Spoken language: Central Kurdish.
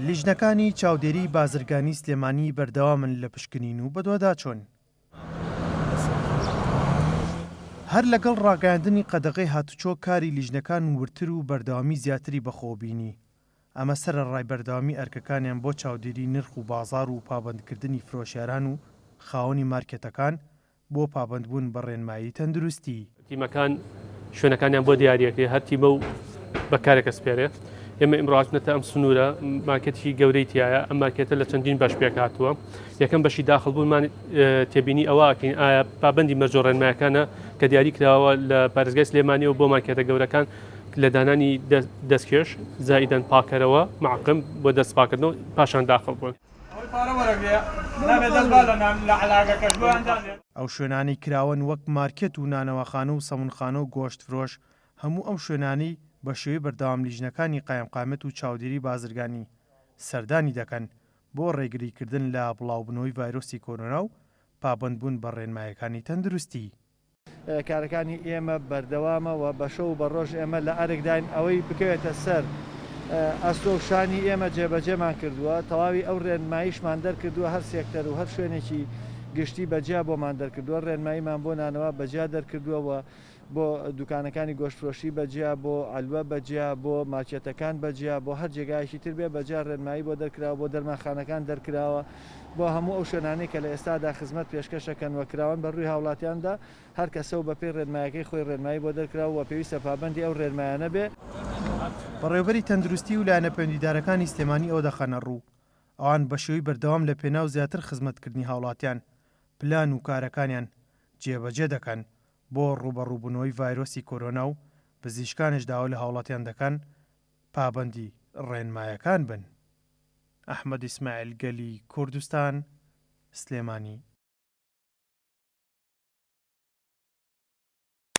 لیژنەکانی چاودێریی بازرگانی سلێمانی بەردەوامن لە پشکنین و بەدواداچوون. هەر لەگەڵ ڕاگەیاندنی قەدەغەی هاتوچۆ کاری لیژنەکان وردتر و بەردەوامی زیاتری بەخۆوە بینی، ئەمە سەرەڕای بەردەوامی ئەرکەکانیان بۆ چاودێری نرخ و بازاڕ و پابەندکردنی فرۆشیاران و خاوەنی مارکێتەکان بۆ پابەندبوون بە ڕێنمایی تەندروستی. تیمەکان شوێنەکانیان بۆ دیاریەکرێ هەر تیمە و بە کارێکە سپێرێ ئێمە ئیمڕۆ هاتنەتە ئەم سنوورە مارکێتی گەورەی تایە ئەم مارکێتە لە چەندین بەش پێک هاتووە یەکەم بەشی داخل بوونمان تێبینی ئەوە ئەکەین ئایا پابندی مەرجۆ ڕێنمایەکانە کە دیاری کراوە لە پارێزگای سلێمانیەوە بۆ مارکێتە گەورەکان لە دانانی دەستکێش زائیدەن پاکەرەوە معقم بۆ دەست پاکردنەوە پاشان داخل بوون. ئەو شوێنانەی کراوەن وەک مارکێت و نانەواخانە و سەمونخانە و گۆشت فرۆش، هەموو ئەم شوێنانەی بە شێوەی بەردەوام لیژنەکانی قایمقامیەت و چاودێری بازرگانی سەردانی دەکەن بۆ ڕێگریکردن لە بڵاوبونەوەی ڤایرۆسی کۆرۆنا و پابەندبوون بە ڕێنمایەکانی تەندروستی. کارەکانی ئێمە بەردەوامە و بە شەو و بە ڕۆژ ئێمە لە ئەرکداین، ئەوەی بکەوێتە سەر ئەستۆ و شانی ئێمە جێبەجێمان کردووە، تەواوی ئەو ڕێنماییشمان دەرکردووە، هەر سێکتەر و هەر شوێنێکی گشتی بە جیا بۆمان دەرکردووە، ڕێنماییمان بۆ نانەوا بە جیا دەرکردووە و بۆ دوکانەکانی گۆشتفرۆشی بە جیا، بۆ عەلوە بە جیا، بۆ مارکێتەکان بە جیا، بۆ هەر جێگایەکی تر بێ بە جیا ڕێنمایی بۆ دەرکراوە، بۆ دەرمانخانەکان دەرکراوە. بۆ هەموو ئەو شوێنانەی کە لە ئێستادا خزمەت پێشکەش ئەکەن و کراوەن بە ڕووی هاوڵاتیاندا، هەر کەسە و بەپێی ڕێنمایەکەی خۆی ڕێنمایی بۆ دەرکراوە و پێویستە پابەندی ئەو ڕێنمایانە بێ. بەڕێوەبەری تەندروستی و لایەنە پەیوەندیدارەکانی سلێمانی ئەوە دەخەنەڕوو، ئەوان بەشێوەی بەردەوام لە پێناو زیاتر خزمەتکردنی هاوڵاتیان پلان و کارەکانیان جێبەجێ دەکەن بۆ ڕووبەڕووبوونەوەی ڤایرۆسی کۆرۆنا و پزیشکانیش داوا لە هاوڵاتیان دەکەن پابەندی ڕێنمایەکان بن. ئەحمەد ئیسماعیل گەلی کوردستان، سلێمانی.